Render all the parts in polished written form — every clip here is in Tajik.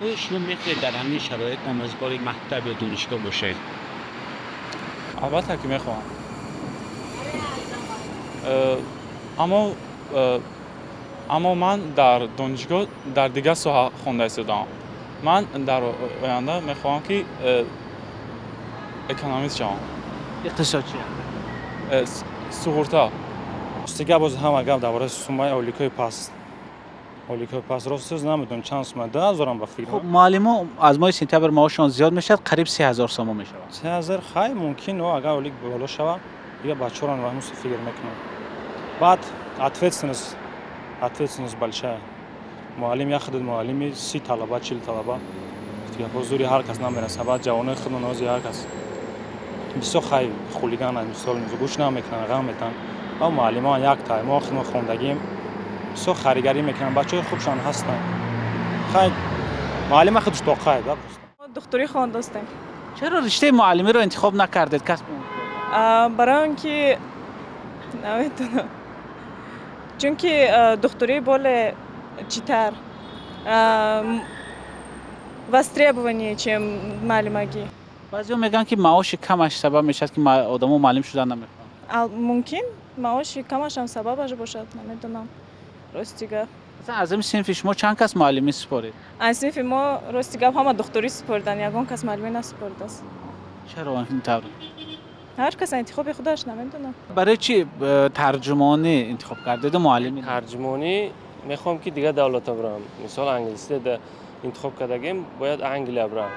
Оё шумо мехоҳед дар ҳамин шароит омӯзгори мактаб ё донишгоҳ бошед? Албатта ки мехоҳам. Аммо аммо ман дар донишгоҳ дар дигар соҳа хонда истодаам. Ман дар оянда мехоҳам ки экономист шавам. Иқтисодчи? Суғурта. Рости боз ҳама гап дар бораи суммаи ойликҳои паст. Ойликҳои паст, рост намедонам чанд сумма, 2000-ам ба фикр. Хуб, муаллимо аз моҳи сентябр маошшон зиёд мешавад, қариб 3000 сомон мешавад. 3000, хай, мумкин, агар ойлик боло шавад, дигар бачаҳоро ҳанӯз фикр мекунам. Баъд ответственность большая. Муаллим як худат муаллими 30 талаба, 40 талаба. Гапҳо зури ҳар кас намерасад. Баъд ҷавонои худмон ҳозир ҳар кас бисёр хай хулигананд, мисол гӯш намекунанд, ғам метаҳанд. Ва муаллимон як тай, мо худмон хондагием, бисёр харигарӣ мекунанд, бачаҳои хубшон ҳастанд. Хай, муаллима худаш тоқай да. Духтурӣ хондастем. Чаро риштаи муаллимиро интихоб накардед, касби? Барои он ки намедонам. Чунки духтурӣ более читар востребованнее, чем муаллимагӣ. Баъзеҳо мегӯянд, ки маоши камаш сабаб мешавад, ки одамо муаллим шудан намехоҳанд. Мумкин, маоши камашам сабабаш бошад, намедонам, рости гап. Масалан, аз ҳамин синфи шумо чанд кас муаллимӣ супорид? Аз синфи мо, рости гап, ҳама духтурӣ супориданд, ягон кас муаллимӣ насупоридааст. Чаро ин тавр? Ҳар кас интихоби худаш, намедонам. Барои чӣ тарҷумонӣ интихоб кардеду муаллимӣ? Тарҷумонӣ мехоҳам, ки дигар давлатҳо бирам. Мисол, англисида интихоб кардагим, бояд Англия бирам.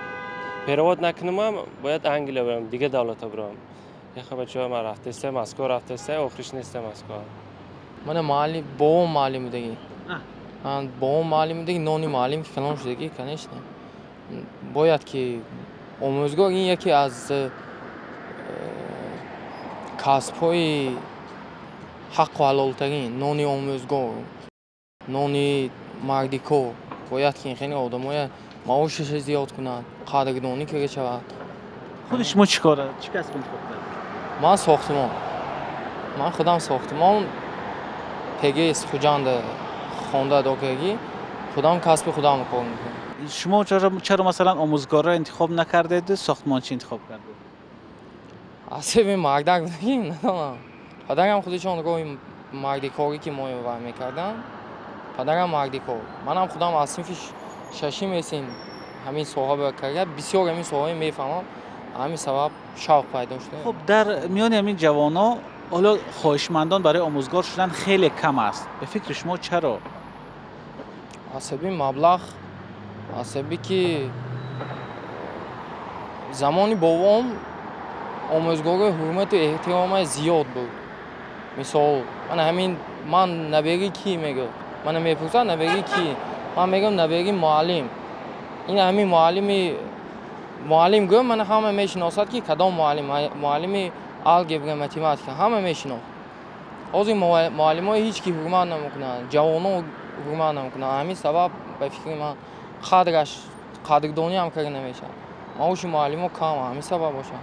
Перевод накунамам, бояд Англия бирам, дигар давлатҳо бирам. Яха бачаҳо ман рафтаиста Москва, рафтаиста, охириш неста Москва. Мана муаллим, бобом муаллим будагӣ. Бобом муаллим будагӣ, нони муаллим ки калон шудагӣ, конечно. Бояд ки омӯзгор ин яке аз касбҳои ҳаққу ҳалолтарин, нони омӯзгор, нони мардикор. Бояд ки хеле одамоя маошаша зиёд кунад, қадрдонӣ карда шавад. Худи шумо чӣ кор, чӣ касб интихоб кардед? Ман сохтмон. Ман худам сохтмон, ПГС Хуҷанда хонда докагӣ, худам касби худамро кор мекунам. Шумо чаро масалан омӯзгорро интихоб накардеду сохтмончӣ интихоб кардед? Аз сабаби мардак будагим, надонам. Падарам худашон роҳи мардикорӣ ки мо вай мекарданд, падарам мардикор. Манам худам аз синфи шашим есин ҳамин соҳа ба карда, бисёр ҳамин соҳаи мефаҳмам, ҳамин сабаб шавқ пайдо шуда. Хуб, дар миёни ҳамин ҷавонон ҳоло хоҳишмандон барои омӯзгор шудан хеле кам аст. Ба фикри шумо, чаро? Аз сабаби маблағ, аз сабаби ки замони бобом омӯзгорои ҳурмату эҳтиромаш зиёд буд. Мисол, мана ҳамин ман набераи кӣ мегӯяд, мана мепурсад, набераи кӣ, ман мегӯям, набераи муаллим. Ин ҳамин муаллими муаллим гӯям, мана ҳама мешиносад, ки кадом муаллим, муаллими алгебра, математика ҳама мешинохт. Ҳозир муаллимҳои ҳеҷ ки ҳурмат намекунанд, ҷавонон ҳурмат намекунанд. Ҳамин сабаб, ба фикри ман, қадраш қадрдонӣ ҳам карда намешавад. Маоши муаллимо кам, ҳамин сабаб бошад.